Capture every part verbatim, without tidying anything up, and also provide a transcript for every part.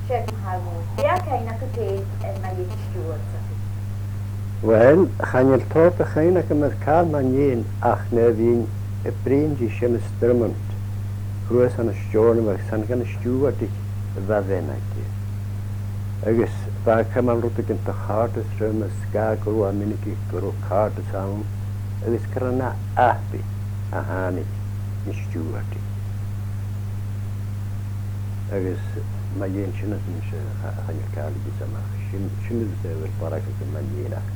Seo mo thalamh. Dè tha cuimhne agad fhèin air mu dheidhinn stiùbhartachaidh? Uill, chan eil tòrr a tha cuimhne agam air càil mun deidhinn ach nam bithinn a' bruidhinn ri Seumas Drummond, shuas ann an Steòrnabhagh, 's ann dha na stiùbhartaich a bha a' bhean aige. Agus bha e a' cumail rudeigin de chàirdeas rium, 's gu robh e mionaideach gun robh càirdeas ann, agus gur ann à Apaidh a thàinig na stiùbhartaich. Agus mu dheidhinn sin, tha mise, cha-, chan eil càil a dh'fhios agam ach sin, sin an t-adhbhar a bharrachd air mun deidhinn ach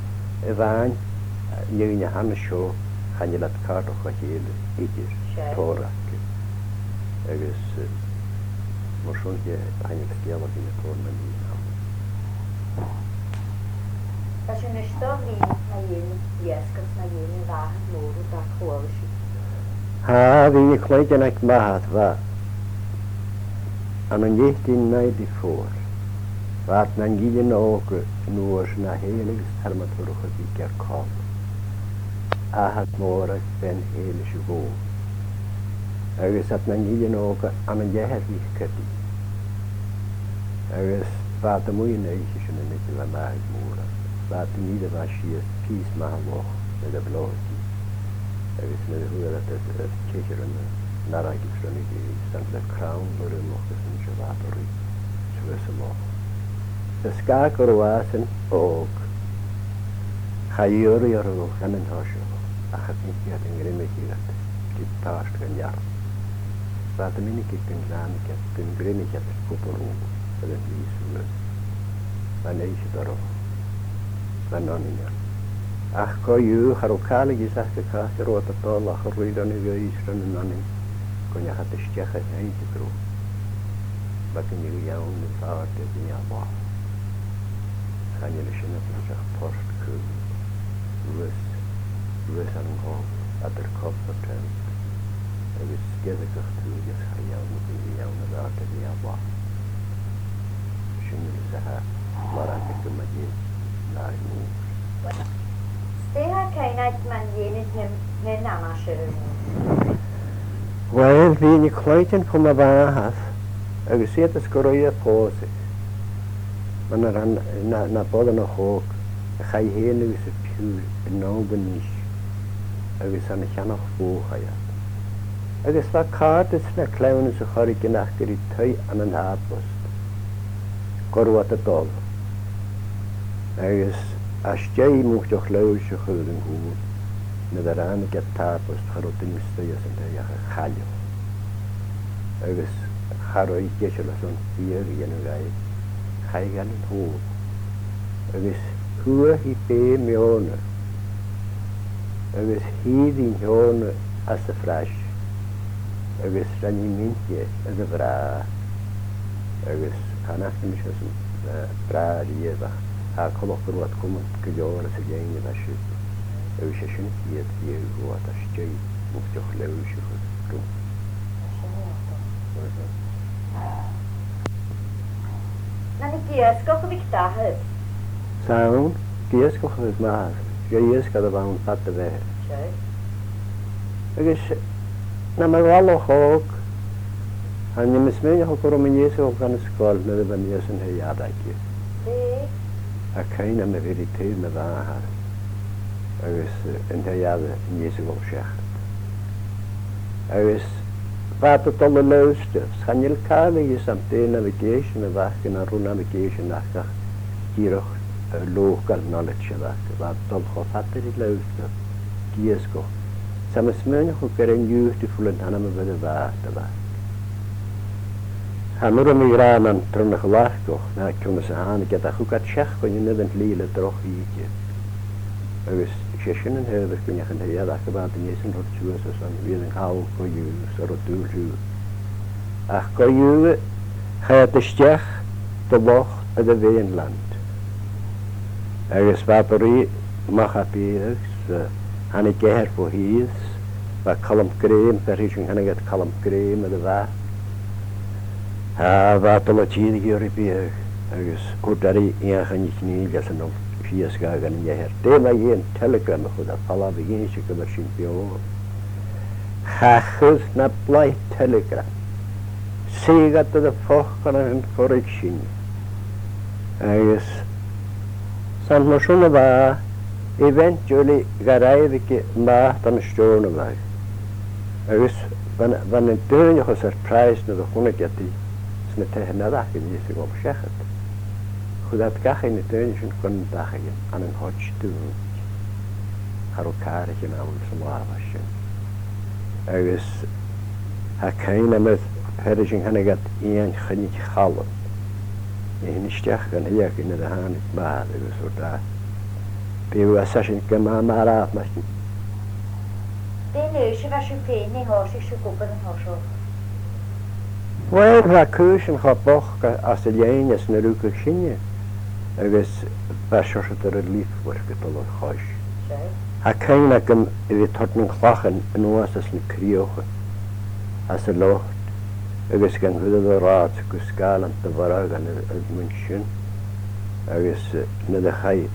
a-mhàin, eh, na daoine a th' ann an seo, chan eil iad càirdeach dha chèile idir, seadh, tòrr aca. Agus, eh, mar sin, eh, chan eil sgeulachdan a' tòrr mun deidhinn ann. Tha sinn a-nis a' bruidhinn mu dheidhinn iasgach, mu dheidhinn a' bhàthadh mhòr a chuala sinn. Tha, bha mi a' cluinntinn aig m' athair, bha, ann an eighteen ninety-four, bha iad nan gillean òga an uair sin, a Shèile agus Tormod Mhurchaidh Mhic Cairceil. Athair Mòrag, bean Shèile 's a' Ghobha. Agus iad nan gillean òga ann an Eathar Mhic Cairceil. Agus bha iad a-muigh an oidhche sin an oidhche a bha m' athair mòr ann. Bha iad an ìre mhath sìos pìos math a' loch, nuair a bhlàthaicheadh i. Agus nuair a fhuair iad air, air teicheadh ron an fhairge is ron an taigh, 's ann le crann mòr a-muigh is an seo bha iad a' ruith suas an loch. 'S e sgàth gun robh iadsan òg, cha d' iarradh orra a dhol dhan an toiseach, ach cha b' urrainn dhaibh an grèim a thighinn gu pàirt dhen earrach. Bha iad a' mìneachadh gun grèimich iad, gun grèimich iad air cupall rùn air an t-slighe suas. Bha an oidhche dorcha. Bha an donaidh ann. Ach co-dhiù, cha robh càil a dh'fhios aca càit an robh iad a' dol ach a' ruith ron a' ghaoith is ron an donaidh, gun deach iad a-steach a sheinn gu robh. Bha gun deach iad ann an fhàrdair dhen earrach. Chan eil an sin ach port caol, shuas, shuas an col, eadar Col Port Royal agus Sgeadachd Thùir, is chaidh ann, bha iad ann an fhàrdair dhen earrach. Sin a-nis a tha mar a tha gu math dìreach nar mòr. 'S dè tha cuimhne agad mun deidhinn na h-aimsir air an Uibhist? Uill, bha mi a' cluinntinn bho mo mhàthair, agus iad is gu robh i a' pòsadh. Mar a bha na, na, na boireannaich òg, chaidh i fhèin agus a piuthar an Òban Nis, agus ann an Ceann a' Chladh chaidh iad. Agus bha càirdeas na cloinn is a' choireigin aca ri taigh ann an Tàbast gun robh iad a' dol. Agus às dèidh Muiceach Leòdhais a chur an cùl, nuair a ràinig iad Tàbast, cha robh duine a-staigh san taigh ach a' chailleach. Agus cha robh i deiseil airson biadh a dhèanamh dhaibh, chaidh i dhan an t-sabhal. Agus shuath i beul Meòrna, agus shuidh i an Meòrna anns a' phrais, agus rinn i mion dheth air a bràthair, agus chan fhaca mise san, eh, bràthair riamh, ach tha coltach gun robh iad a' cumail gu leòr às a' gheamhradh a bha siud, agus 's e sin a' chiad bhiadh a fhuair iad às dèidh Muiceach Leòdhais a chur an cùl. An e iasgach a bh' aig d' athair? 'S ann, iasgach a bh' aig m' athair, 's e iasgair a bh' ann fad a bheatha. Seadh. Agus nam bhalach òg, chan eil mi a' smaoineachadh gun robh mi an dèidh a dhol dhan an sgoil nuair a bha mi san taigh-fhada aige. Dè? Tha cuimhn' agam a bhith ri taobh mo mhàthar agus, eh, an taigh-fhada an dèidh a dhol seachad. Agus bha iad a' dol a Leòdhas, 's chan eil càil a dh'fhios agam dè an navigation a bh' aca, an robh navigation aca, ach dìreach, eh, local knowledge a bh' aca. Bha iad a' dol cho fada ri Leòdhas, ag iasgach. 'S tha mi a' smaoineachadh gur e an Beautiful an t-ainm a bh' air a' bhàta a bh' aca. Chan urrainn dhomh a ràdh nan tron a' Ghlaschu, no ciamar a thàinig iad, ach thug iad seachdain an aon slighe le droch thìde. Agus 's e sin an t-adhbhar gun deach an taigh-fhada aca a bhàta an dèidh sin a thoirt suas airson bhith air an call co-dhiù, 's a' ruith dùil dhiubh. Ach co-dhiù, chaidh iad a-steach do loch air a' mhainland. Agus bha iad a' ruith a-mach à biadh, 's, eh, thàinig eathar bho thìr, 's bha Calum Graham, far a bheil sinn, thàinig iad Calum Graham air a' bhàta. Ah, bha iad a' dol a thìr ag iarraidh biadh, agus thuirt Daidí Iain NicNèill às an oilthigh sìos dha dhan an eathar, dè mu dheidhinn telegram a chur air falbh a dh'innse gu bheil sinn beò. Cha chuir na blaithean telegram. Suidh iad air a' phoca an sin gu ruige sin. Agus 's ann mar sin a bha, eventually, gun robh e a' bàta ann an Steòrnabhagh. Agus bha, bha na daoine cho surprised nuair a chunnaic iad i sna taighean eile aca a-nis a' dol seachad. Chuir iad dhachaigh na daoine sin chun an dachaigh ann an Hodge Dùn. Cha robh càraichean ann san latha sin. Agus tha cuimhne agam air fear a chanadh iad Iain Choinnich Chaluim. Nì e a-steach dhan taigh againn nuair a thàinig m' athair agus thuirt e, "Bidh thu a' seasamh gu math mar-thà, mar sin." Dè an aois a bha sibh fhèin nuair a thòisich sibh ag obair an toiseach? Uill, bha cùisean cho bochd a-, às an linn às an do rugadh sinne, agus bha seòrsa de relief work a' dol air chois. Seadh. Tha cuimhne agam a bhith a' toirt nan clachan a-nuas às na crìochan, às an lot, agus gan cur air an rathad gus gabhail an taobh eile dhen, dhen mun sin. Agus, eh, nuair a chaidh,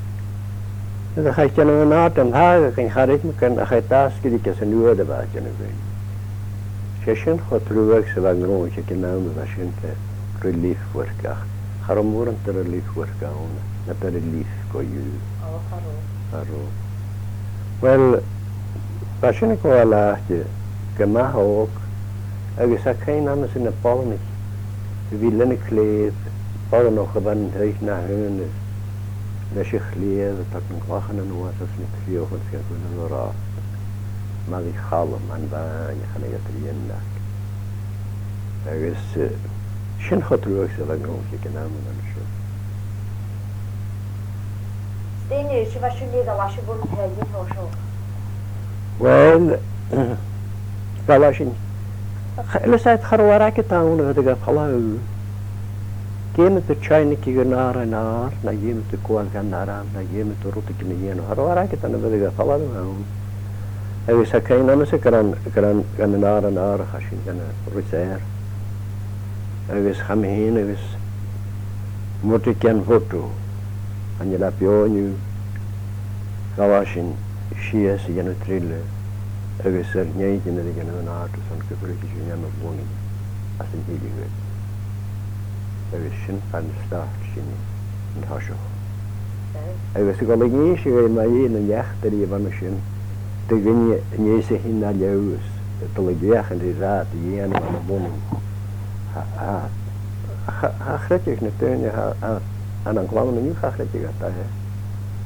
nuair a chaidh dèanamh an àird an taigh againn, cha robh mi gun, a chaidh dà sgillinn às an uair a bha dèanamh againn. 'S e sin cho truagh 's a bha an gnothach aig an àm a bha sin de relief work, ach cha robh mòran de relief work ann, na de relief co-dhiù. Ò, cha robh. Cha robh. Uill, bha sinn a' gabhail àite gu math òg, agus tha cuimhne agam-sa na boireannaich a bhith lena chlèibh, boireannach a bha an taigh na h-aonar leis a' chlèibh a' toirt nan clachan a-nuas às na crìochan 's gan cur air an rathad. Màiri Chaluim, Anna Bhàin, a chanadh iad rian-ne. Agus, eh, sin cho truagh 's a bha an gnothach aig an àm a bha sin. Dè an aois a bha sibh nuair a dh'fhalbh sibh bhon taigh an toiseach? Uill, dh'fhalbh sinn, ch-, leis a' chàr a bh' againn ann a bha a' falbh. Dh'fheumadh tu teine a chur nar n-àrd, no dh'fheumadh tu gabhail dhan arm, no dh'fheumadh tu rudeigin a dhèanamh. Cha robh againn ann a bha a' falbh ann. Agus tha cuimhne agam-sa gun robh, gun robh, gun an àrd an àrd a chaidh sinn dhan an Rosair. Agus chaidh mi fhìn agus Murdaidh Gian Bhodo, chan eil e beò an-diugh, dh'fhalbh sinn sìos a dhèanamh drille, agus air nigheadairean a dhèanamh an àirde airson gum faigheadh sinn a-mach bhon àite às an t-sìde. Agus sin far na start sinn an toiseach. Agus a' dol a dh'innse dhuinn mu dheidhinn an eachdraidh a bh' ann an sin, do dhuine a-nis a thàinig a Leòdhas, a' dol a dh'fheuchainn ri rathad a dhèanamh ann am Muineachd. Cha, cha, cha, cha chreideadh na daoine, cha, cha, ann an clann an-diugh cha chreideadh iad e.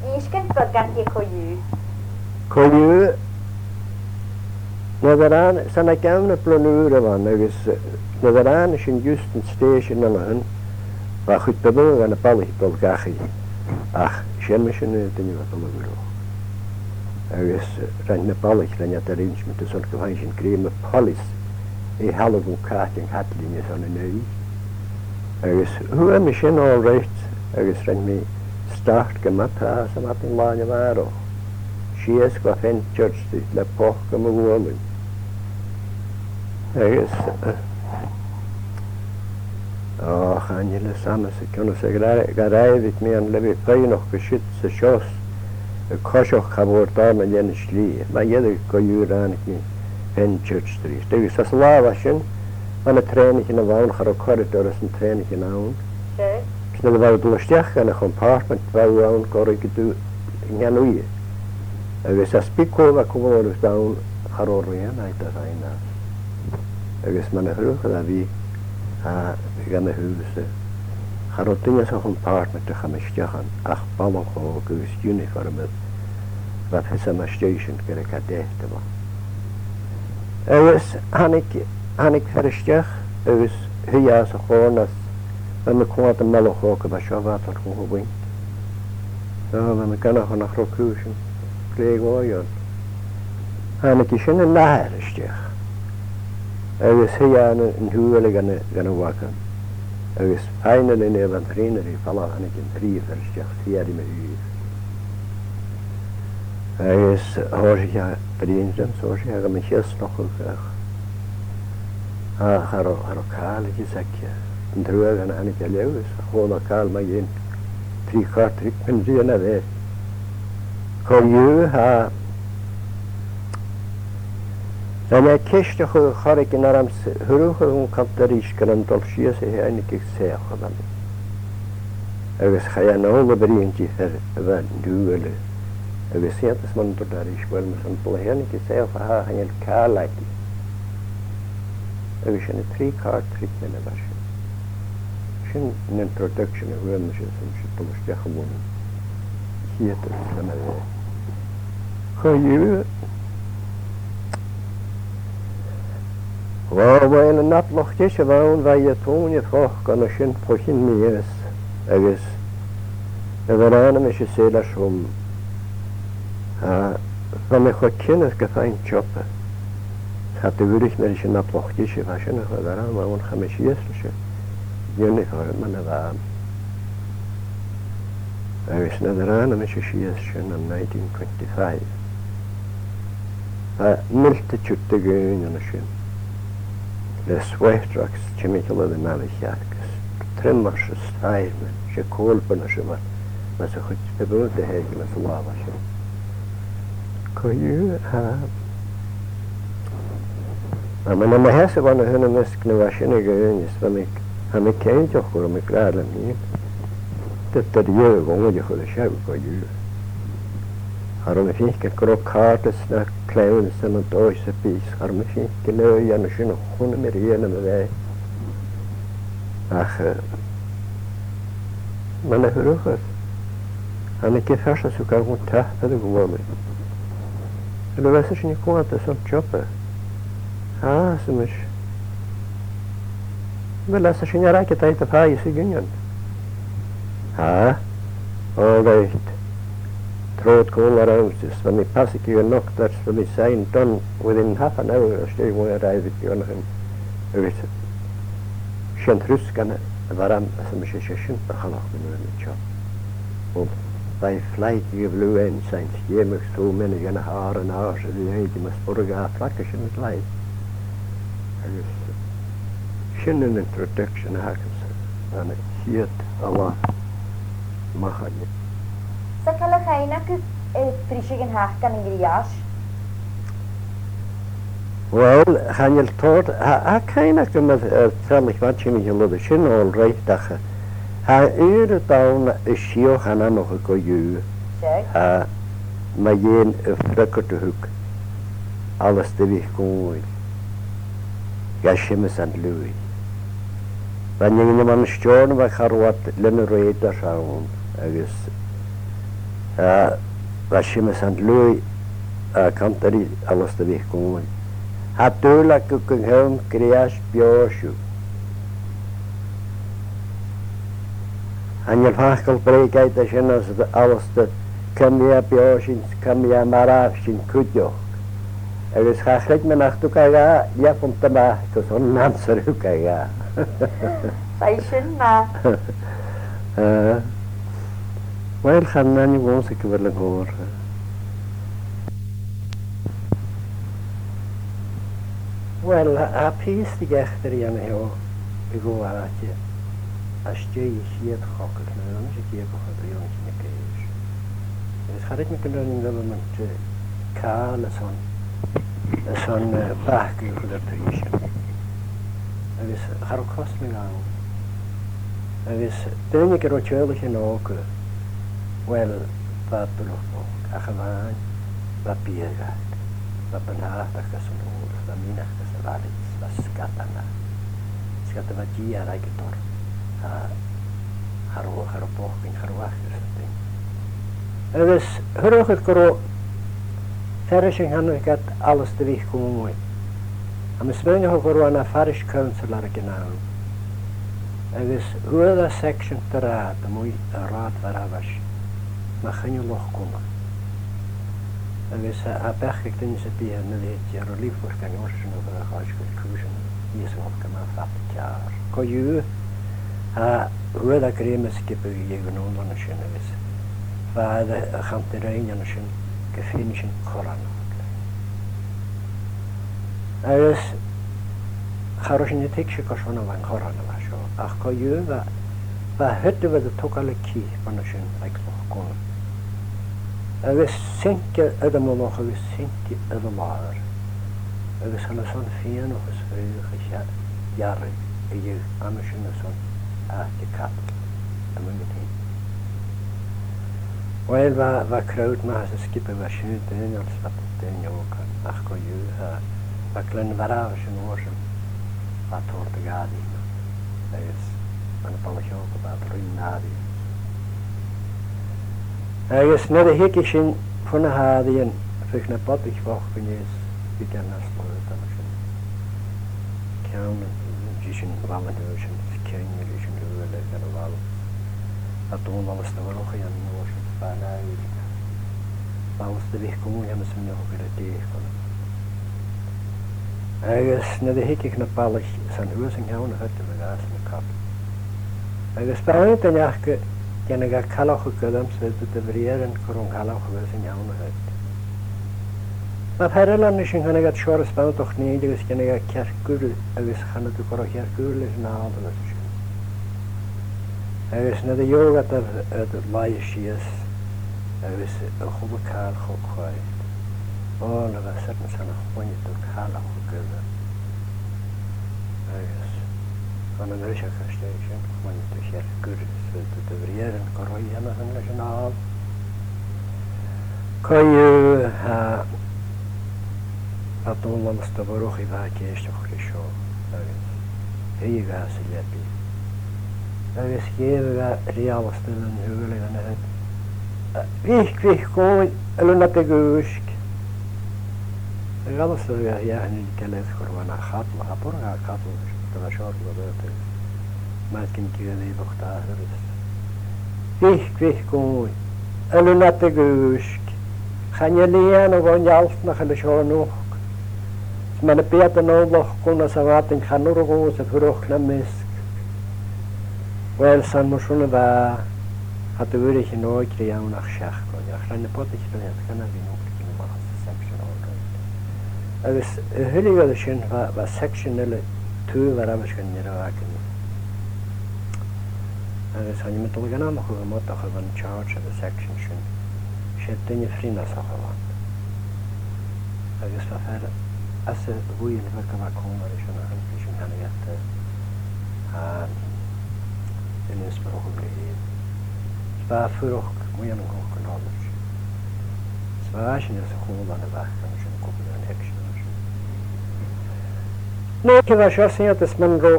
Innis dhuinn beagan de co-dhiù. Co-dhiù, nuair a ràinig, 's ann aig àm na Bliadhn' Ùire a bh' ann agus, eh, nuair a ràinig sinn just an station an sin, bha a' chuid bu mhotha dha na balaich a' dol dhachaigh, ach 's e mise an aon duine a bha a' dol a dh'Ùire. Agus, eh, rinn na balaich, rinn iad arrangement airson gum faigheadh sinn grèim a' phoilis a shealbh gu càit an caitlinn airson an aghaidh. Agus fhuair mi sin all right, agus rinn mi start gu math tràth sa mhadainn làithean a-màireach. Sìos gu Fenchurch Street le poca mo ghualainn. Agus, eh, och, chan eil fhios agam-sa, cionnas a ghràidh, gu ràinig mi an le bhith a' faighneachd gu siud 's a seo, a' coiseachd cha mhòr dà mhìle na slighe. Mu dheireadh co-dhiù ràinig mi Fenchurch Street. Agus às an latha sin, bha na trèanaichean a bh' ann, cha robh corridor anns na trèanaichean ann. Seadh. 'S nuair a bha thu a' dol a-steach dhan a' chompartment, bha thu ann gu ruigeadh tu an ceann uidhe. Agus às bith cò bha còmhla riut ann, cha robh rian agad ri faighinn às. Agus mar a threòraich a bhith, a, dhan a' shuidhe-sa, cha robh duine sa chompartment a chaidh a-steach ann ach balach òg agus uniform air, bha fios agam às dèidh sin gur e cadet a bh' ann. Agus thàinig, thàinig fear a-steach agus shuidh e sa chòrnair, bha mi a' coimhead air am balach òg a bha seo, bha e a' toirt dhomh a bhuin. Ò, bha mi a' smaoineachadh nach robh cùisean glè mhath ann. Thàinig an sin an nathair a-steach agus shuidh e an, an t-uallach dhan a', dhan a' bhagan. Agus finally, nuair a bha an trèana ri falbh, thàinig an treas fear a-steach, 's e a bha mi fhìn. Agus thòisich e a' bruidhinn rium, 's thòisich e gam cheasnachadh, ach, ach cha robh, cha robh càil a dh'fhios aige. An truaghan a thàinig e leotha, 's a chuala e càil mu dheidhinn trì cairteal tric mun rian a bh' air. Co-dhiù, tha, rinn e ceist a chur, a chur air an arm-sa, threòraich an cunntadh a-rithist gun an dol sìos a sheinn aig an t-soitheach a bh' ann. Agus chaidh an ola a bhruidhinn ri fear a bha an dùil, agus shìos mar an dùil a-rithist, uill, mar sin, bha e a' dèanamh gu saoghal fa tha chan eil càil aice. Agus sin an trì càirdean tric na bha sin. Sin an introduction a fhuair mise, 's ann a' dol a-steach a bhun a' chiad agus na mar a bha. Co-dhiù, bha, bha an Nab Loch Deise a bh' ann, bha i a' tionndadh fodha an sin fo chionn mìos, agus nuair a ràinig mise sèilear seo, a, bha mi cho cinnteach gum faigheadh mi job. Cha do dh'fhuirich mi ris an Nab Loch Deise, bha sin a' chiad ràmh a bh' ann, chaidh mi sìos leis an uniform a bh' ann. Agus nuair a ràinig mise sìos sin in nineteen twenty-five, bha multitude de dhaoine an sin le sweater agus timcheall air an àm a cheart, agus trimmers is firemen, 's e còlbainn a bha, mas e a' chuid bu mhotha a th' aig an latha sin. Co-dhiù, tha. Ach mar a tha mi a' smaoineachadh an-dràsta, nuair a bha sin a' dol, is bha mi, tha mi cinnteach gun robh mi ag ràdh leam fhìn, dè, dè an dèidh a' ghomaid a chur an seo co-dhiù. Cha robh mi a' faicinn gun robh càirdeas no clann san an dòigh sam bith, cha robh mi a' faicinn gu leòr dhen sin a chunnaic mi riamh nam bheatha. Ach, eh, mar a thuirt mi, thàinig am fear seo 's thug e dhomh tapadh gu bheil mi. Uill, a bheil sin a' cumail airson job? Tha, arsa mise. Uill, arsa sinn, an robh agad ri fàgail sa ghrian? Tha. All right. Trobhad còmhla rium, is bha mi a' pàigheadh an doctor, is bha mi signed done within half an hour, is dè bha mi ag ràdh, bha mi ag ràdh, agus sin trusgan a bh' orm, arsa mise, 's e sin a chaill mi an job. Well, bha e flag of the U N, sin sgeama so many gan a h-àr an àirde a bhith aige, mas urrainn dha flag sin a ghlacadh. Agus sin an introduction a th' agamsa, an a' chiad latha a-mach an-diugh. 'S e, cò aig a tha cuimhne agad, eh, briseadh an taca ann an Griais? Well, chan eil tòrr, tha, tha cuimhne agam air, air treallaich mhath timcheall air sin, all right, ach tha uair a dhà no a trì a' cuimhneachadh co-dhiù. Seadh. Tha, mu dheidhinn am freagairt a thug Alasdair MhicDhòmhnaill do Sheumais Saint Louis. Bha nighean mun Steòrnabhagh, cha robh iad lena rèiteach ann, agus, eh, bha Seumas Saint Louis, eh, a' cantainn ri Alasdair MhicDhòmhnaill, "Tha dùil agam gun cùm Griais beò sibh." Chan eil facal brèagha idir sin, arsa Alasdair, "Cùm e beò sinn, cùm e marbh sinn cuideachd." Agus cha chreid mi nach tug e dha leafann a-mach gus an anns a thug e dha. Bha sin math. Eh, uill, chan eil an-diugh gu bheil an còrr. Uill, tha, tha pìos de dh'eachdraidh an seo a' dol a dh'àite às dèidh a' chiad chogaidh, nuair a bha mise deich bliadhna a dh'aois. Agus cha chreid mi gun robh an government, eh, càil airson, airson, eh, bacadh a chur air taobh sin. Agus cha robh cosnadh ann. Agus duine aig an robh teaghlaichean òga, uill, bha e duilich bhochd, ach a-mhàin, bha biadh aca, bha buntàta aca san ùir, bha min aca sa bharaille, bha sgadan aca. Sgadan a bha dìreach aig an doras, a, cha robh, cha robh bochdainn, cha robh aca san duine. Agus thuirt iad gun robh fear a' seinn a chanadh iad Alasdair MhicDhòmhnaill. Tha mi a' smaoineachadh gun robh e na parish councillor aig an àm. Agus fhuair e section de rathad a-muigh an rathad far a bheil sinn, mu choinneamh Loch Cumma. Agus tha, tha beachd aig duine sam bith air na bhith air relief work an uair sin, a bheil a' chàs gu bheil cùisean shìos an Loch Cumma fada ceàrr. Co-dhiù, tha, fhuair e grèim is gibe a dhèanamh an sin agus bha e a' cantainn rinn an sin gum feumadh sinn coireanachd. Agus cha robh sinn a' tuigsinn carson a bha an coireanachd seo, ach co-dhiù bha, bha thidsear a' togail a' chip an sin aig Loch Cumma. Agus seinnt iad am mullach agus seinnt iad am làr. Agus tha an sin fìonach is fraoch a' cheart, gearradh a dh'fheuch an sin airson àite cadail a-muigh an taigh. Uill, bha, bha crowd math às an sgioba, bha siud daoine, agus bha daoine òga, ach co-dhiù, tha, bha Gleann Bharabhais an uair sin, bha tòrr de dh'àirighean, agus bha na balaich òga, bha iad a' ruith nan àirighean. Agus nuair a thigeadh sinn fo na h-àirighean, bhiodh na bodaich bhochd gu nìos, bhiodh iad nas lugha, mar sin. Ceann, dìreach an balla an uair sin, is ceann, dìreach an uair sin, air a' bhalla. A' dol a-null is a' dol a-mach an uair sin, is bha an àirigh. Balla is do bhith còmhla, tha mi a' smaoineachadh gur e deich gun. Agus nuair a thigeadh na balaich, 's ann shuas an ceann a' chuid a bha gas na cap. Agus bha aon duine aca, dhèanadh e cailleach gu gairid, 's bhiodh iad a' bhriathran gun robh an cailleach shuas an ceann a' chuid. Bha fear eile an sin, chanadh iad Seòras Beanntan Nìll, agus dhèanadh e cearc-gur, agus chanadh tu gun robh cearc-gur leis an àl agus sin. Agus nuair a gheibheadh iad air, air laighe sìos, agus a h-uile càil cho coimhead. Ò, nuair a bha siud an sin, chluinneadh tu cailleach gu gairid. Agus an uair sin, a-staigh an sin, chluinneadh tu cearc-gur, is bhiodh tu a' bhriathran gun robh e a' dèanamh sin leis an àl. Co-dhiù, tha, a' dol a-null is a' dol a-mach, bha e ag èisteachd ri seo, agus shuidh e gus an leabaidh. Agus dh'èigh e ri Alasdair an t-uile gun a h-uile. Mhic, mhic, cò, a bheil thu nad dhùisg? Agus Alasdair, a dh'aindeoin gu bheil e ag ràdh, "Cha b' urrainn dhomh cadal, cha b' urrainn dhomh cadal, 's dòcha gu bheil seo gu bhith." Mar sin, ged a bha e bochd, thuirt e, "Mhic, mhic, cò, a bheil thu nad dhùisg? Chan eil lìon a' bhonn altanach eile seo a-nochd. Is mura bi iad a-null a-nochd gun a' mhadainn, chan urrainn dhomhsa fuireach nam measg." Uill, 's ann mar sin a bha, cha do bhuail e an òigridh ann ach seachdain, ach rinn na bodaich, rinn iad gun a bhith a' nochdadh a-mach às an section all right. Agus a thuilleadh air sin, bha, bha section eile taobh Bharabhais gun an robh againn. Agus thàinig mi a dhol a dh'ainmeachadh am bodach a bh' in charge of the section sin. 'S e duine Frionasach a bh' ann. Agus bha fear às a' bhuidheann bheag a bha còmhla ris an sin, chanadh iad, eh, an Innis Mòr a bh' ann. Is bha e a' fuireach mu an coc an-dràsta. Is bha esan às a' chùl an a bha, an sin còmhla ris an section an sin. Nuair a bha seo, 's ann a bha Munro,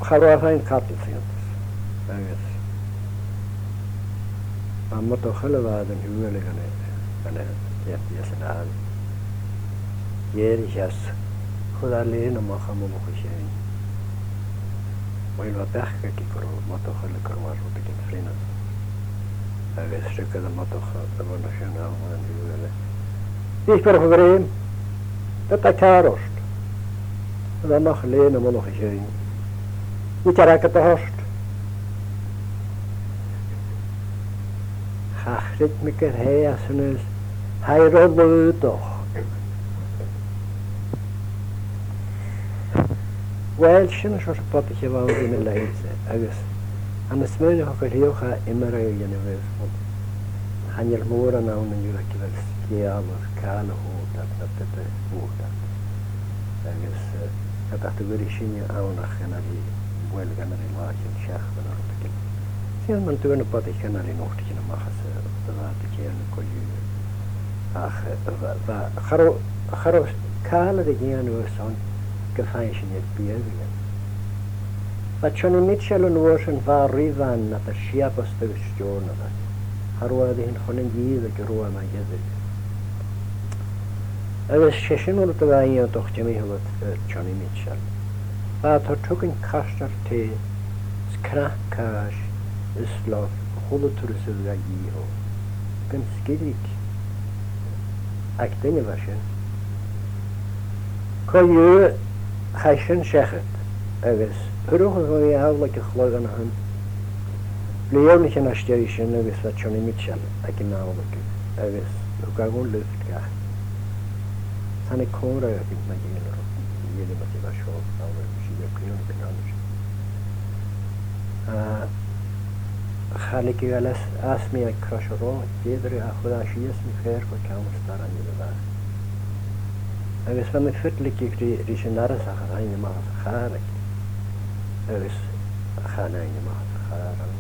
cha robh e a' faighinn cadal, 's ann. Agus am bodach eile a bha air an t-uallach an, an, an, an, an àirigh. Dh'èirich e is chuir e lèine a-mach à mullach a' chinn. Uill, bha beachd aige gun robh am bodach eile, gun robh e rudeigin Frionasach. Agus fhreagair am bodach a bh' ann an sin, "Ò, an t-uallach." "Nì mi barrachd grèim, dè tha ceàrr ort?" Chuir e a-mach a lèine à mullach a' chinn. "Nì mi barrachd grèim ort." Cha chreid mi gur e esan a-nis, tha e ro lùdach. Uill, sin an seòrsa bodaich a bh' ann ri na lads, agus tha mi a' smaoineachadh gun deach e iomradh a dhèanamh air, chan eil mòran ann an-diugh aig a bheil sgeul air càil a thug iad no dè thug iad. Agus, eh, cha do dh'fhuirich sinne ann ach gun a bhith, uill, gun a bhith làidir an seachdain no rudeigin. 'S ann mun do dh'fhuirich na bodaich gun a bhith a' nochdadh a-mach às a, a bha iad a' dèanamh co-dhiù. Ach, eh, bha, bha, cha robh, cha robh càil air a dhèanamh airson gum faigheadh sinn air biadh a dhèanamh. Bha Johnny Mitchell an uair sin, bha e ri bhan, na do shìobaist agus steòrnabhagh. Cha robh e air a thighinn chun an dìreadh gu robh e na dhèidh. Agus 's e sin an rud a bha iongantach timcheall air, eh, Johnny Mitchell. Bha e a' toirt thugainn cairteal tì, is cnap càis, is lobh, a h-uile turas a bha e a dhìth. Gun sgillinn aig duine mar sin. Co-dhiù, chaidh sin seachad, agus chuir e a-mach a' chladh an sin. Bha e a' dol a-steach an sin agus bha Johnny Mitchell aig an àm aige, agus thug e dhomh lift dhachaigh. Thàinig còmhradh againn mu dheidhinn, mu dheidhinn mar a bha seo, a bha sinn a' cluinntinn an sin. Ah, Cha leig e leas, às mi aig crois an rathaid, dh'fheumadh e a chur sìos mu cheur gu ceann staran a bha. Agus bha mi a' fidleigeadh ri, ris an àrasach a thàinig a-mach às a' chàr aige. Agus chan tàinig e a-mach às a' chàr ann.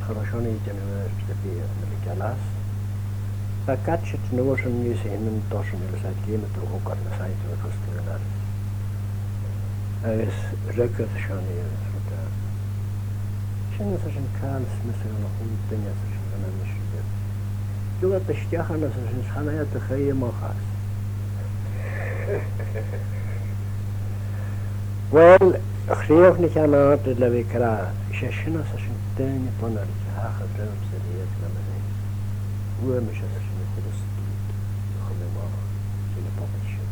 Cha robh seo an ìre mhath a bha mi a' dèanamh. Bha gadget an uair sin, nì sinn an dorsan agus a' dèanamh do thogail na saidhbhir a' cosg an aire. Agus rugadh sinn agus rud a. Sin as a sin càil is mise an a h-uile duine as a sin an a-nis. Dùil a-steach an as a sin chan eil a' chaoidh a-mach às. Uill, chrìoch na ceann-ardach le bhith ag ràdh, 's e sin as a sin daoine bunaiteach a thachair rium-sa a-riamh nam bheatha. Fhuair mise as a sin a' chuid as sgìth a chumail a-mach dha na pobail sin,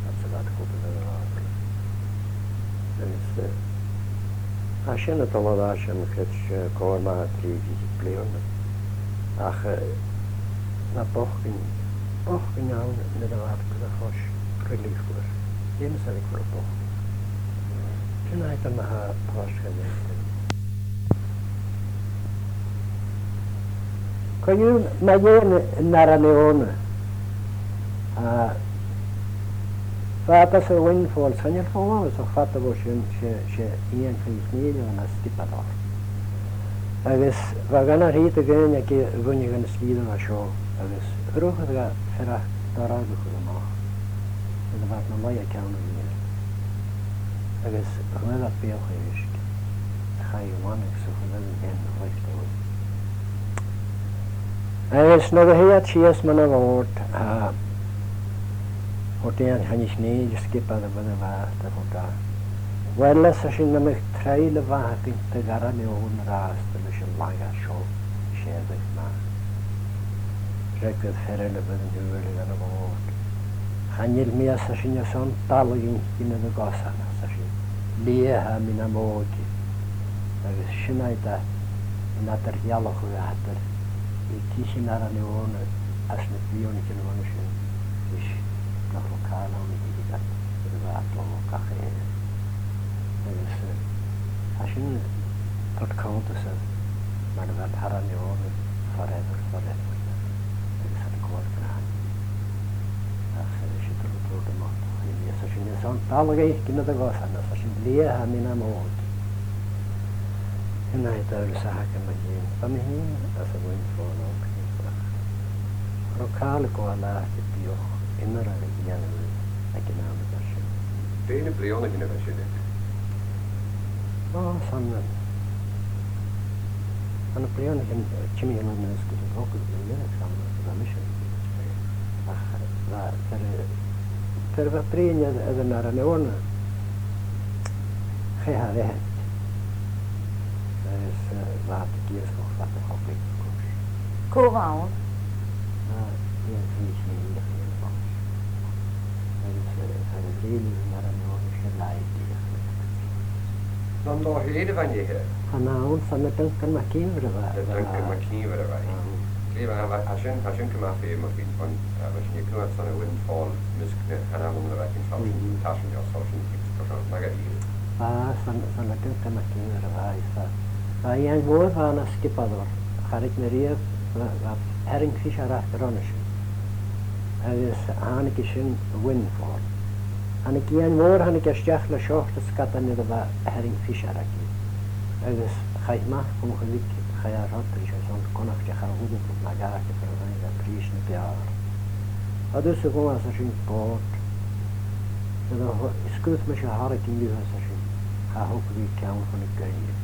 agus a bha a' cur an aire. Agus, eh, tha sin a' dol air ais an-dràsta, eh, còrr math trì fichead bliadhna. Ach, eh, na bochdainn, bochdainn ann nuair a bha iad a' cur a' chois ri leth-uair. Dh'fheumas iad a chur a' bhochd. Sin agad am a tha pàirt dhen fheachdan. Co-dhiù, mu dheidhinn an Aran Eòrna, a, fada 's a bha Windfall, chan eil fhios agam ach fada bho sin, 's e, 's e Iain Chìonaidh Nèill a bha na sgiobair. Agus bha gun a thìde dhaoine aige a bhuineadh dhan sgìre a bha seo, agus rugadh e fear a' dol a chur a-mach. Agus bha na laighe ceann a dhìth. Agus chunnaic iad beathach èisg. Chaidh a mhanaig 's a chunnaic iad an ceann a' chloich. Agus nuair a thill iad sìos mun a' bhòrd, a, thuirt Iain Chìonaidh Nèill, sgiobair a bha a' bhàta, thuirt e, "Uill, as a sin, nam biodh triall a bhith againn de dh'Aran Eòrna an-dràsta leis an latha seo, 's e a bhiodh math." Fhreagair fear eile a bha an uair sin a' bhòrd. "Chan eil mi as a sin airson dàil a dh'fhaicinn air a' ghosan as a sin. Liath tha mi nam òige." Agus sin agad e an eadar-dhealachadh a tha eadar, a' tighinn air an Aran Eòrna anns na bliadhnaichean a bha sin, is nach robh càil ann a dh'fhios agad air a bha a' dol gach aon. Agus, eh, tha sin a' toirt cunntas air mar a bha Aran Eòrna forever, forever. Agus tha e a' còrdadh rium. Ach, eh, 's e tuilleadh tuilleadh a-mach. Is as a sin, is an dàil a dh'fhaicinn air a' ghosan, as a sin, liath tha mi nam òige. Sin agad e, agus a th' agam mu dheidhinn, bha mi fhìn às a' Windfall òg. Cha robh càil a' gabhail àite biadh iomradh a dhèanamh aig an àm a bha sin. Dè na bliadhnaichean a bha sin? Ò, 's ann, eh, ann am bliadhnaichean, eh, timcheall air na sgoilearan a thogadh mi, eh, 's ann a bha mise. Ach, eh, bha, far, eh, far a bha bruidhinn air, air an Aran Eòrna, chaidh a bhith. Agus, eh, bha iad ag iasgach fad a' chogaidh, of course. Cò bh' ann? Na, Iain Chìonaidh Nèill a bh' ann. Agus, eh, far a bhruidhinn an Aran Eòrna, 's e làidir a chaidh. An ann dha fhèin a bha an nighean? Chan ann, 's ann aig Duncan MacÌomhair a bha. Aig Duncan MacÌomhair a bha. Aye. Glè mhath, tha sin, tha sin gu math feumail, bha, bha, bha sinn a' coimhead airson a' Windfall, measg na h-ainmean a bh' aig an t-seòrsa, mhm, tha sin, tha sin, tha sin, tha sin, tha sin, tha sin. Bha, 's ann, 's ann aig Duncan MacÌomhair a bha e, is bha, bha Iain Mhòr, bha e na sgiobair, cha ruig mi riamh, bha, bha herring fisher aca roimhe sin. Agus thàinig e sin a Windfall. Thàinig Iain Mhòr, thàinig e a-steach le seòrsa sgadain nuair a bha herring fisher aige. Agus chaidh Malcolm gu bhith, chaidh e a Shrutridge airson connadh de charbad na gàirdean far a bheil prìs na b' fheàrr. Cha do dh'fhàs a' ghuth às a sin bòrd. Nuair a sguir mise a tharraing an iuchair às a sin, cha thog mi ceann chun na gaoithe.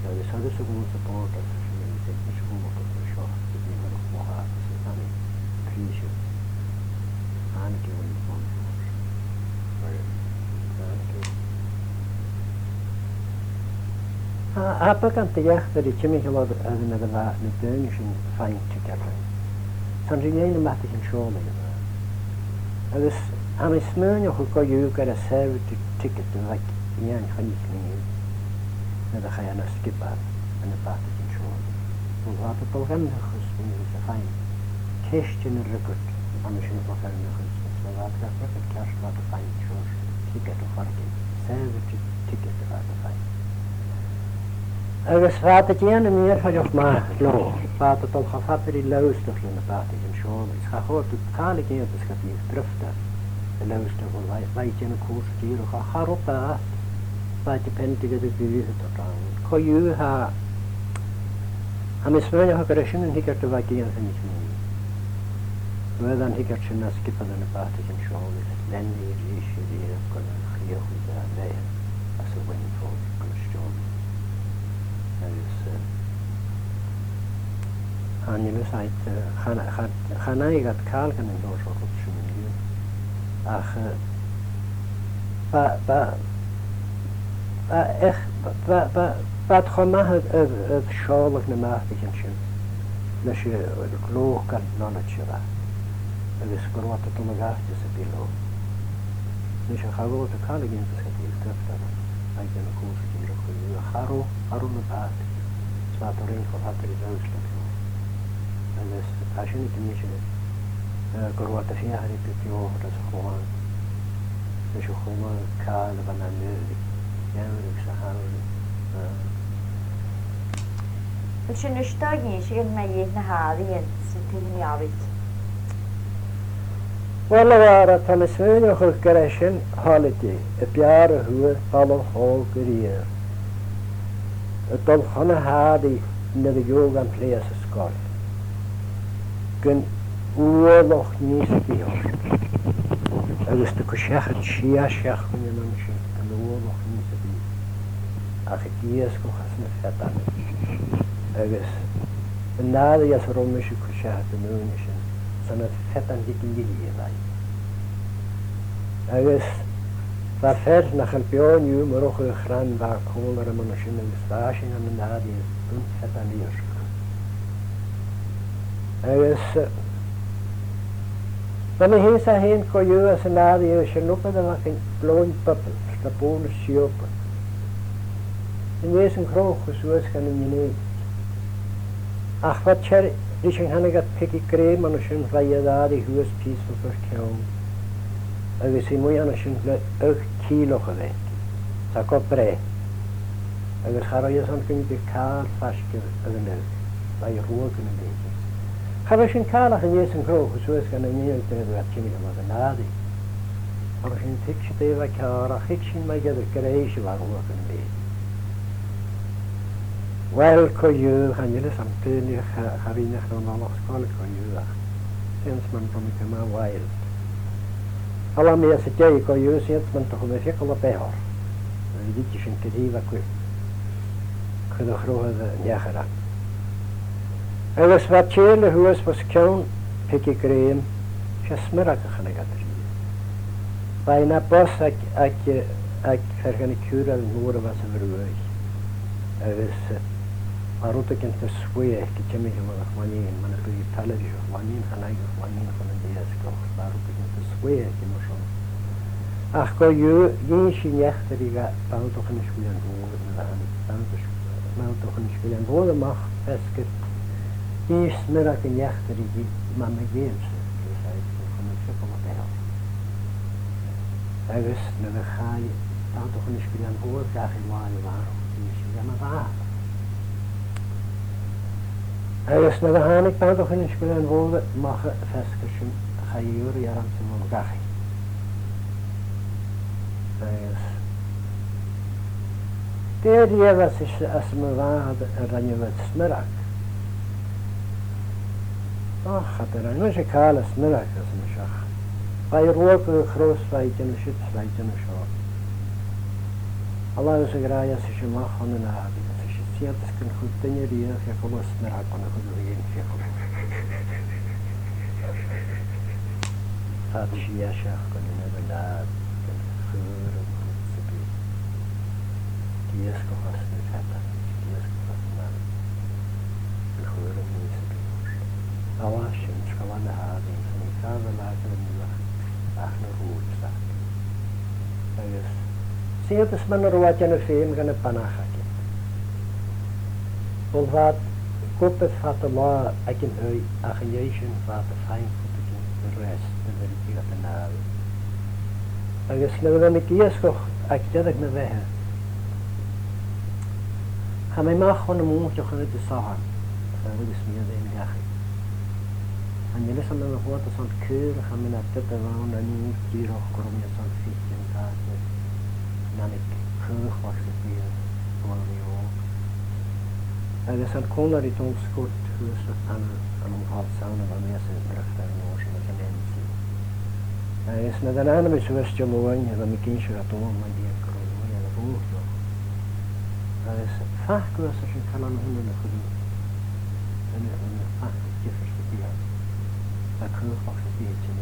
Agus cha do dh'fhàs a' ghuth às a bòrd às a sin, agus thug mise a-mach às a seo, agus bha mi a' mothachadh às a sin, prìs. Thàinig e a-mach. Tha, tha beagan de dh'eachdraidh timcheall air, air na, na, na daoine sin a' faighinn ticead. 'S ann às a dhèidh nam bàtaichean-seòlaidh. Agus tha mi a' smaoineachadh gu bheil e gu sàbhailte ticead a bh' aig Iain Choinnich Nèill nuair a chaidh e na sgiobair ann am bàtaichean-seòlaidh. Bha iad a' dol gu feirmeachas, bha iad a' faighinn ceistean air rudeigin, an sin bha feirmeachas, agus bha iad gam faighinn ceart, bha iad a' faighinn seòrsa ticead a' choreigin, sàbhailte ticead a bha iad a' faighinn. Agus bha iad a' dèanamh mìorbhaileach math leotha, bha iad a' dol cho fada ri Leòdhas le na bàtaichean-seòlaidh, is cha chòrd thu càil a dhèanamh is gum biodh drifter a Leòdhas, bha, bha iad a' dèanamh cùrsa dìreach, ach cha robh dad, bha iad a' peantadh air a' ghaoith a' dol ann. Co-dhiù tha, Tha mi a' smaoineachadh gur e sin an t-iogairt a bha aig Iain Choinnich Mhìcheil. Bha an t-iogairt sin a' sgiobalta nam bàtaichean-seòlaidh, lean i a-rithist, a-rithist, gun an chrìoch a bhith às a' bhainfhòir gun a steòrnabhagh. Agus, eh, chan eil fhios agad, eh, chan, chan, chan fhaigh iad càil gun an leabhar seo a chur sin an-diugh. Ach, eh, bha, bha, bha, ech, bha, bha, bha iad cho math air, air, air seòladh nam bàtaichean sin leis a' ghleoc gun an leithid sin a bha, agus gun robh iad a' dol a dh'àite sam bith leotha. Nise, cha robh iad a' càil ag aontachadh gu bheil ceirt orra, ach a' dèanamh cùrsa dìreach co-dhiù, ach cha robh, cha robh na bàtaichean. Is bha iad a' ruith cho fada ri Rùisland. Agus tha sin ag innse, eh, gun robh iad a' feuchainn ri beagan obair às a' chòmhlan, leis a' chòmhlan càil a bha na naomhaich, geamhradh 's a shamhradh, eh. An sin a-nis, dè tha sibh a' dèanamh mu dheidhinn na h-àirighean san taigh-ealain? Uill, a Mhàiri, tha mi a' smaoineachadh gur e sin holiday, a b' fheàrr a fhuair balaich òg a-riamh. A' dol chun na h-àirigh nuair a gheibheadh tu am plèas an sgoil. Gun uallach nì sam bith ort. Agus do chur seachad sia seachdainean an sin, gun uallach nì sam bith. Ach ag iasgach às na feadaichean. Agus an àirigh às an robh mise a' cur seachad an ùine sin, 's ann air feadaichean Dhùn Èideann a bha i. Agus bha fear nach eil beò an-diugh, Murchadh a' Chrann, bha còmhla rium an sin, agus bha sinn ann an àirigh air bun feadaichean Iasgaich. Agus, eh, bha mi fhìn 's e fhèin co-dhiù às an àirigh air sin, obair a bh' againn blowing bubbles, na bùirn a' siubal. An dèidh sin crochadh suas gun an fhèidh. Ach bha tè ris an canadh iad Peggy Graham an sin, bha i air àirigh shuas pìos far ceann. Agus i a-muigh an sin le ochd cìleach a bh' aice. 'S e gu brèagha. Agus cha robh fhios agam gun robh càil faisg air an ochd. Bha i a' ruagadh nam bèicear. Cha robh sin càil ach an dèidh sin crochadh suas gun an fhèidh, dè bha timcheall air an àirigh. Cha robh sinn a' tuigsinn dè bha ceàrr, ach thuig sinn mu dheireadh gur e ise a bha a' ruagadh nam bèicear. Uill, co-dhiù, chan eil fhios agam dè nì, cha, cha bhithinn air an ealach sgoile co-dhiù ach seans mar a bha mi gu math wild. Thalla mi às a dèidh co-dhiù, seans mar a chuir mi feagal a beatha. Bha mi ag ithe sin gu h-ìosal, cuir a' chruth air an eacharan. Agus bha tè eile shuas os cionn Peggy Graham, 's e smiorag a chanadh iad rithe. Bha i na boss aig, aig, aig fear dhen a' chiùil mhòr a bha sa bhruaich. Agus, eh, bha rudeigin de shuidhe aice timcheall air a' chlainne, mar a bha i a' falbh ris a' chlainne, chan fhaigheadh a' chlainne chun an iasgaich, bha rudeigin de shuidhe aice mar sin. Ach co-dhiù, dh'inns i an eachdraidh dha bhanntaichean Is Gillean Mhòr, nuair a thàinig banntaich-, banntaich Is Gillean Mhòr a-mach feasgar, dh'inns smiorag an eachdraidh dhi Mama James, agus tha i a' dol chun an fhiodhail a bheatha. Agus nuair a chaidh banntaich Is Gillean Mhòr dhachaigh là a-màireach, dh'inns i dha mo mhàthair. Agus nuair a thàinig banntaich Is Gillean Mhòr a-mach feasgar sin, chaidh i uair a dh'fhearann sa bhun dhachaigh. Agus dè a-riamh às, às, às mo mhàthair a rinn a' bhad smiorag? Och, cha do rinn mise càil a smiorag às an seach. Bha i a' ruagadh a' chros, bha i a' dèanamh siud, bha i a' dèanamh seo. A-laghas a ghràidh, 's i a-mach chun an àirigh, 's i a' seasamh gun chuir duine a-riamh feagal air smiorag gun a chuir thu fhèin feagal air. Fad sia seachdainean air an àirigh, gun chuir an rud sam bith. Iasgach às na feadaichean, iasgach às an àirigh. Gun chuir an rud sam bith. A-mach sin, sgoil na h-àirigh, 's ann a' fàs a' làthair an uair ach na rùirtean. Agus 's iad is mar a bha iad a' dèanamh feum dha na banaich aige. Uill, bha iad ag obair fad an latha aig an taigh, ach an dèidh sin bha iad a' faighinn cuideigin a' rest, nuair a bhiodh iad an àirigh. Agus nuair a bha mi ag iasgach aig deireadh na bheatha, chaidh mi a-mach chun na mùilte a' chogaidh Disathairne, agus mi air an dachaigh. Chan eil fhios agam an do chuala sibh an cur, chaidh mi na dad a bh' ann an ùr dìreach gun robh mi airson fichead an t-àite, an tàinig caochlach sam bith air, bha mi òg. Agus an còmhnaidh ri Dòmhnall Sgurt, shuas an, an, an Col Samhna, bha mi às an Brèig air an uair sin às an N C. Agus nuair a dh'ainmich mi suas Diluain, bha mi ag innse dha Dòmhnall mu dheidhinn gun robh mi air a' bhùth. Agus faic thusa sin, chan ann a-nis a chuir mi, an, an faic diofar sa bhiadh. Tha cumhachd sa bhiadh sin.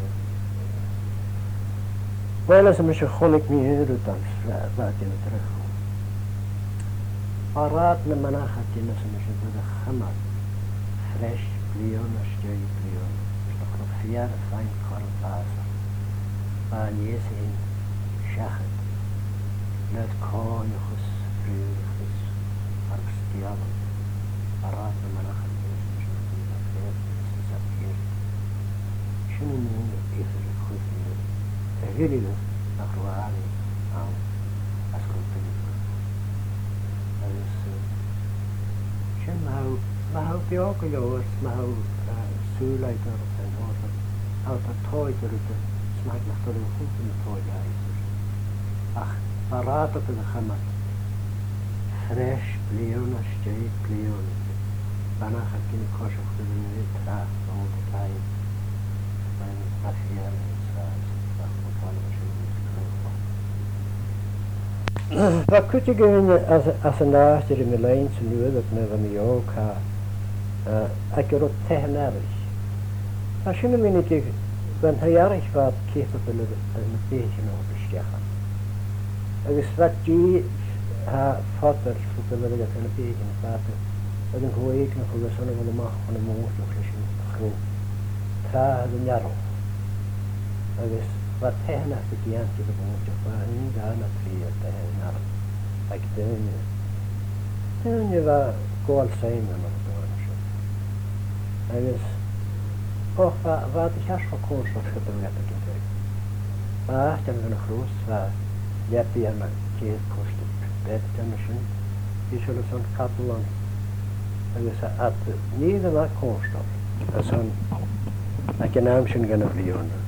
Uill, is mise chunnaic mi aon rud ann, bha, bha e a' dèanamh dragh. Bha rathad nam manachadh gun a sin, is e bha a' chumail fresh bliadhna às dèidh bliadhna, is nach robh fear a' faighinn cothrom fàs. Bha an leigheas fhèin seachad le còmhnaidheachas, fraochas, agus sgeul. Bha rathad nam manachadh gun a sin, is e bha a' faighinn, is e bha a' faighinn. Sin an aon iomairt a chuir mi a thuilleadh nach robh ann às gum b' e. Agus, eh, sin ma tha, ma tha beò gu leòr, ma tha, eh, sùil agad air an t-òrdugh, tha thu a' toirt rud, is ma tha nach toil leat a chur na toil agad. Ach bha rathad a' chumail fresh bliadhna às dèidh bliadhna. Bha an ath choinneamh gun a coiseachd a bhith an tràth all the time. Bha fear ann, bha, bha cuid againn às, às an àite ri mi lean san uair ud nuair a bha mi òg, eh, aig an robh taigh an earraich. Tha sin a' mìneachadh gun taigh earraich bha ceithir bliadhna air na beathaichean a thoirt a-steach ann. Agus bha dìreach fodal fo gu bheil aig na beathaichean fada air an còig no chuige son a dhol a-mach chun na mòintich leis an chrodh tràth an earraich. Agus bha taighean aca gu dèanamh de mhòintich, bha aon, dhà no trì taighean earraich aig daoine. Daoine a bha a' gabhail suim ann an dòigh sin. Agus, och, bha, bha iad a cheart cho cofhurtail 's a bha iad aig an taigh. Bha àite ann an crodh, bha leabaidh ann a' chiad cùrsa beag an sin, bha seo leis an cadal ann. Agus a, a, nì a bha cofhurtail, airson aig an àm sin dhen a' bhliadhna.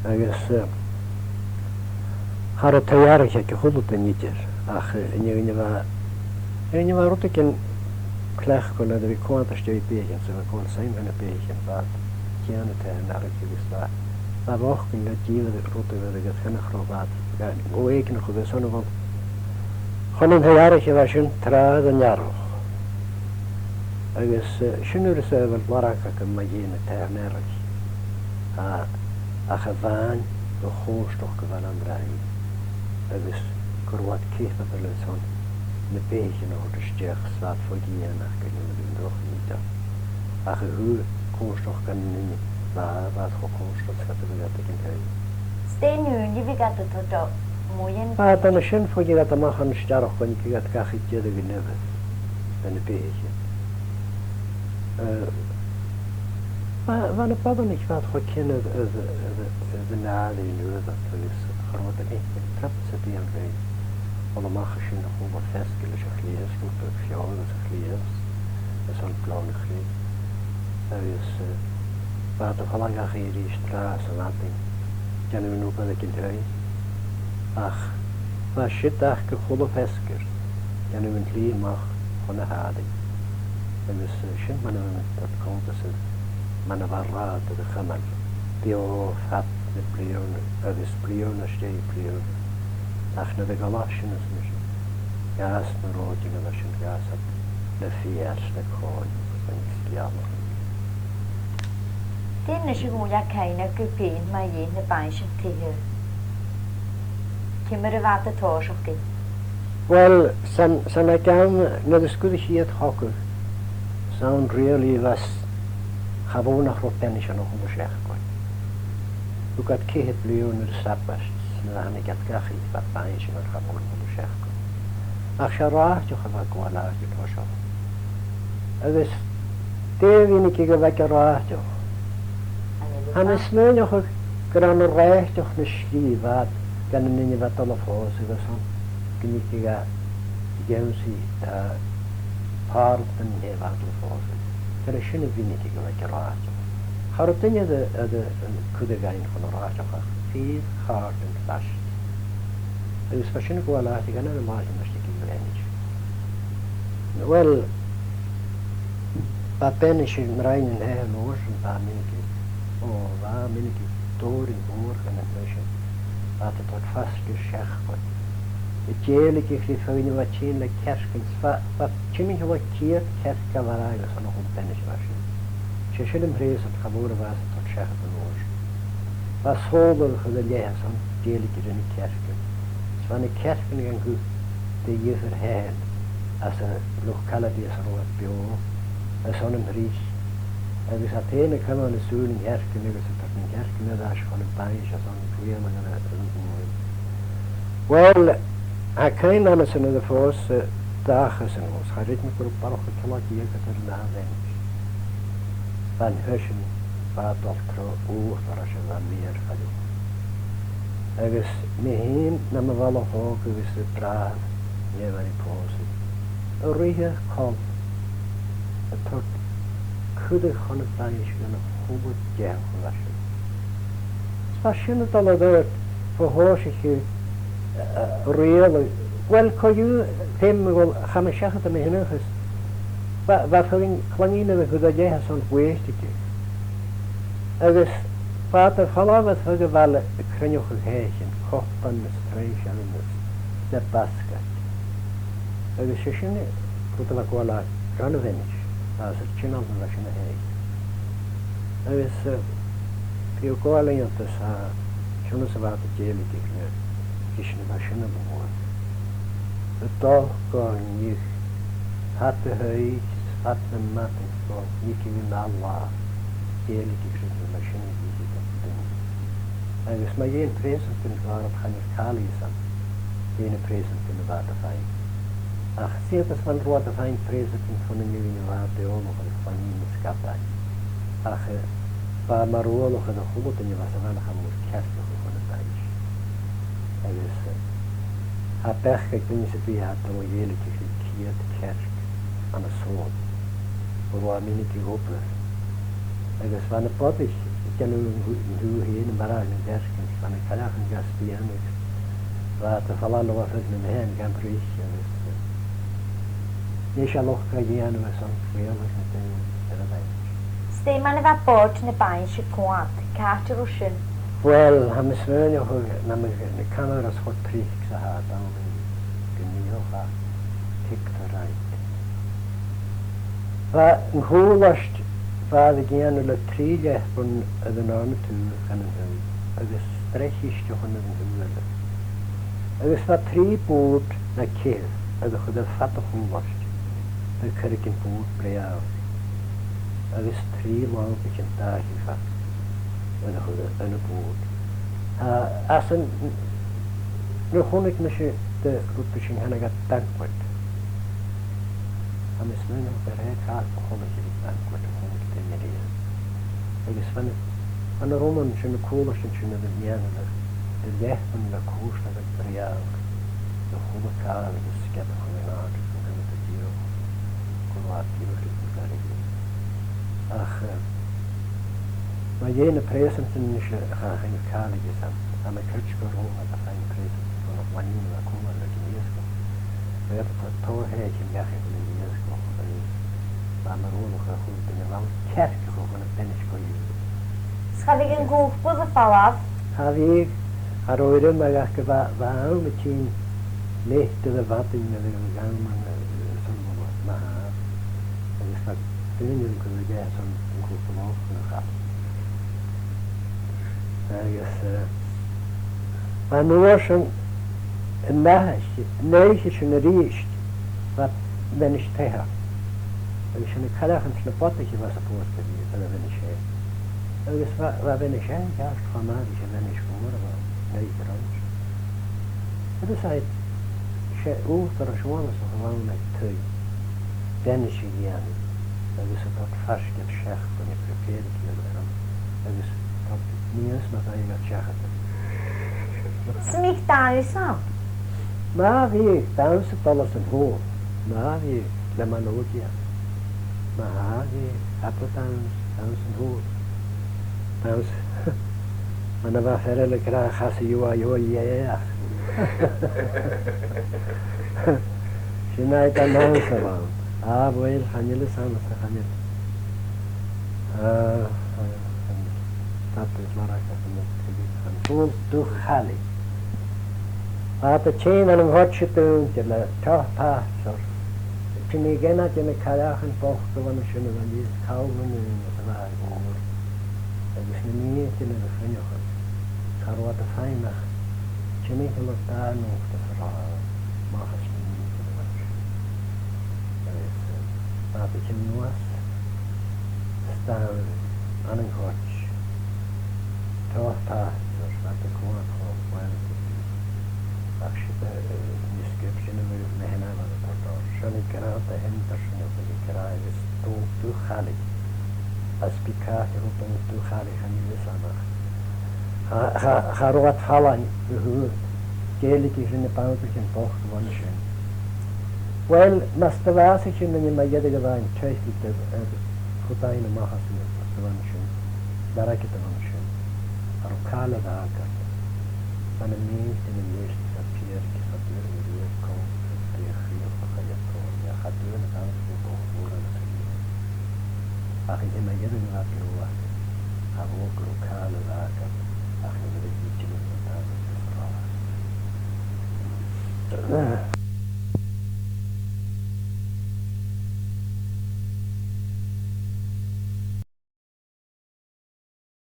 Agus, eh, cha robh taigh earraich aig a h-uile duine idir, ach, eh, an fheadhainn a bha, an fheadhainn a bha rudeigin cleachdte le bhith a' coimhead às dèidh beathaichean, 's a bha a' gabhail suim dha na beathaichean, bha iad a' ceannach taighean earraich agus bha, bha a' bhochdainn le dìomhaireachd rud a bha agus chan eil fhios dè bha, bha, gu h-àraidh nuair a bha iad son a dhol chun an taigh earraich a bha sin tràth an earraich. Agus, eh, sin uair a bha làrach aca mu dheidhinn na taighean earraich. A, ach a-mhàin do chofhurtachd a bh' ann an draoidh, agus gun robh iad ceapaigeach airson na beathaichean a thoirt a-steach 's bha iad fo dhìon aca gun a bhith an droch nì dha. Ach a thaobh cofhurtachd dhan an duine, bha, bha iad cho cofhurtail 's a bha iad aig an taigh. 'S dè an ùine a bhiodh iad a' toirt a-muigh? Bha iad an sin fo dhìon a-mach an stair, chunnaic iad gach aon deireadh an uair, dha na beathaichean. Eh, bha, bha na boireannaich, bha iad cho cionn air, air, air, air an àirigh an uair ud agus cha robh iad ag innse triop sam bith an fheadhainn a dhol a-mach an sin a h-uile feasgar leis a' chliathas, gu feòil agus a' chliathas, airson Bliadhn' a' Chrith. Agus, eh, bha iad a' falbh gach aon rìs tràth sa mhadainn, dèanamh an obair aig an taigh. Ach bha siud aca a h-uile feasgar, dèanamh an t-slighe a-mach chun na h-àirigh. Agus, eh, sin mar a bha mi a' toirt cunntas air, mar a bha rathad a' chumail beò fad na bliadhna agus bliadhna às dèidh bliadhna. Ach nuair a dh'fhalbh sinn às a sin, dh'fhàs na rathaidean a bha sin, dh'fhàs iad le feur, le còin, agus le sgeul. Dè a-nis a dh'fhuiling thu fhèin air gum feum thu a dhèanamh na bainnse an taighe? Ciamar a bha iad a' tòiseachadh? Uill, 's ann, 's ann aig àm, nuair a sguir a' chiad chogadh, 's ann really a bha, cha mhòr nach robh bainnsean a h-uile seachdain. Thug iad ceithir bliadhna air an sabaid, nuair a thàinig iad dhachaigh, bha bainnsean ann cha mhòr a h-uile seachdain. Ach 's e ràiteach a bha a' gabhail àite toiseach. Agus dè a mhìnich gu bheil ràiteach? Tha mi a' smaoineachadh gur ann an ràiteach na slighe a bha iad dhan an duine a bha a' dol a phòsadh, agus ann gun tigeadh e a dh'ionnsaigh, eh, pàrantan a bha a' dol a phòsadh. 'S e sin a mhìnich gu bheil ràiteach. Cha robh duine a, a, a, a' cur a dh'aindeoin chun an ràiteach ach fir, chàirdean, faisg. Agus bha sin a' gabhail àite gun an math a bha sin a' tighinn a dh'aindeoin. Uill, Bha banais air an roinn an taigh an uair sin, bha e mionaideach, o, bha e mionaideach, dòrainn mhòr dhan an taigh sin. Bha iad a' toirt fasgadh seachad. A' dèiligeadh ri feadhainn a bha a' tighinn le cearcan, 's bha, bha timcheall air ceud cearc a bharrachd airson a h-uile banais a bha sin. 'S e sin am preusant cha mhòr a bha iad a' toirt seachad an uair sin. Bha sòlas air a chur air leth airson dèiligeadh ri na cearcan. 'S bha na cearcan gan cur de dhiofar thaighean anns an locality anns an robh iad beò, airson am preus. Agus tha daoine a' cumail an sùil nan cearcan agus a' toirt nan cearcan air ais chun na bainnse airson riaghladh air an, air an uair. Uill, tha cuimhne agam-sa nuair a phòs, eh, dà chasan os, cha chreid mi gun robh barrachd air cealg deug air an ath bhanais. Bha an taigh sin, bha e a' dol tro ùghdarras a bha mìorbhaileach. Agus mi fhìn nam bhalach òg agus a bhràthair, Nèamh Mhàiri Pòsaidh, a' ruith air col, a' toirt cuireadh chun na bainnse dhan a h-uile deagh a bha sin. 'S bha sin a' dol air adhart bho thòisich, eh, eh, riaghladh, uill, co-dhiù, feumaidh mi, uill, chaidh mi seachad air mo sheanchas, bha, bha feadhainn clann-nighean a' cur air leth airson bhuailtigeadh. Agus bha iad a' falbh air feadh a' bhaile a' cruinneachadh taighean, cupan is truinnsearan is na basgaid. Agus 's e sin an rud a bha a' gabhail àite ron a' bhanais, às an t-seanail a bha sin a' tighinn. Agus, eh, bha e a' gabhail iongantas, a, sin a bha iad a' dèiligeadh ri, ris na bha sin a' mhòr. A' dol gu nich, fad a h-oidhche, fad na madainn, gu nich aig an ath latha, dèiligeadh ris na bha sin a dhìth dhan duine. Agus ma dh'fheuch preusant an càradh, chan eil càil a dh'fhios agam dè na preusant a bha iad a' faighinn. Ach 's iad as motha a bha iad a' faighinn preusant chun an fheadhainn a bha iad eòlach air, clann-nighean is sgadan. Ach, eh, bha mar uallach air a h-uile duine a bha sa bhanach a bha mòr cearcach a chur na bainnse. Agus, eh, tha beachd aig duine sam bith a tha dol a dhèiligeadh ri ceud cearc ann an sòlas, gun robh e mionaideach gu obair. Agus bha na bodaich a' dèanamh an t-, an taobh fhèin, am barrachd nan cearcan, bha na cailleachan ga spìonadh, bha iad a' falbh le bhith a' fuireach nam beatha gam bruich agus, eh, nise, lochd ga dhèanamh airson riaghladh na daoine air a' bhainse. 'S dè mar a bha bòrd na bainnse a' coimhead, càit an robh sin? Uill, tha mi a' smaoineachadh nam biodh na cameras cho tric 's a tha iad ann an gnìomh, ach picturized. Bha an cùlaist, bha e air a dhèanamh le trì leapannan air an aon taobh dhen an taobh, agus sreath chiste air an taobh eile. Agus bha trì bùird no ceithir air a chur air fad a' chùlaist, air caraidean bùird brèagha, agus trì làmpaichean dathach air a chur air na bùird. Tha, às an, nuair a chunnaic mise an rud sin, chanadh iad banquet. Tha mi a' smaoineachadh gur e càil bu chòir a chur air banquet a chunnaic duine riamh. Agus bha na, bha na ruman sin, na cùlaisdean sin air a dhèanamh le, le leapannan le cùrsaichean brèagha, le a h-uile càil agus sgeadachadh an àite gun cuimhne dìreach gun robh iad dìreach ri cùrsaichean. Ach, eh, ma dh'fheuch na preusant a-nis, eh, cha, chan eil càil a dh'fhios agam, tha mi cinnteach gun robh iad a' faighinn preusant bho na clann-nighean a bha a' cumail aig an iasgach. Bha iad a' toirt tòrr thaighean dhachaigh chun an iasgaich, agus bha mar uallach air a h-uile duine a bh' ann cearcach a chur na bainnse co-dhiù. 'S cha bhiodh an cùbair a' falbh? Cha bhiodh, cha robh e ro mhath ach gu bheil, bha àm a' tighinn leat air a' mhadainn a bhiodh àm ann, eh, san uair, ma-thà. Agus bha daoine a' cur air leth airson an cùbair a chur. Agus, eh, bha an uair sin, an ath-, an oidhche sin a-rithist, bha bainnse taighe. Agus 's e na cailleachan 's na bodaich a bha supposed to be air a' bhainnse. Agus bha, bha a' bhainnse ceart cho math ris a' bhainnse mhòr a bh' ann an oidhche roimhe. Agus 's e, 's e ùghdarras uabhasach a bh' ann aig taigh bainnse a dhèanamh, agus a' toirt fasgadh seachad gun a' prepare a' chiad uair, agus toirt mias ma bha iad seachad. 'S am biodh dannsa ann? Ma bhiodh, dannsa a' dol às an t-sùil, ma bhiodh, le manaidsear. Ma bhiodh, abair dannsa, dannsa an t-sùil. Dannsa, mar a bha fear eile ag ràdh, chas a dhèanamh, dhèanamh. Sin agad an dannsa a bh' ann. Ah, uill, chan eil fhios agam-sa, chan eil. Ah, ah, an stad is mar a chaidh an, an, an dùil dubh-chailligh. Bha iad a' tighinn ann an coidse dùinte le teoc pàirt, oir timcheall aig aon de na cailleachan bochda a bh' ann an sin a bha a-nis call mun ùine sa bhaile mhòr, agus na mìltean air a chruinneachadh. Cha robh iad a' faighinn ach timcheall air dà nota sa ràmh, a-mach às na mìltean a bh' ann an sin. Agus, eh, bha iad a' tighinn a-nuas a-staigh ann an coidse. Teoc pàirt, oir bha iad a' coimhead cho uabhasach. Ach 's e, eh, eh, nì sgiob sin a bha na h-ainmean a bha air. Seo na grànda a th' ann, dar sin, a bha na grànda agus dùil dubh-chailligh. Às bith càit a bheil dùil dubh-chailligh, chan eil fhios agam ach cha, cha, cha robh iad fallain gu h-àraid. Dh'èiligidh sinn na bantraichean bochda a bh' ann an sin. Uill, mus do bhàsaich sinn, nì mi dheireadh a-mhàin, teicheadh iad air, air chudainn a-mach às an uachdaran a bh' ann an sin, lorg iad a bh' ann an sin. Cha robh càil air fhàgail. Bha na mìltean a-nis sa phàirc, cha d' fhuair iad riamh còmhla ri chridheil a chaidh a' tòrr, ach cha d' fhuair na bantraichean bochda mòran a chridhe. Ach nì mi dheireadh a bha beò aca, cha mhòr gun robh càil air fhàgail, ach nam biodh iad a' tighinn a-nuas.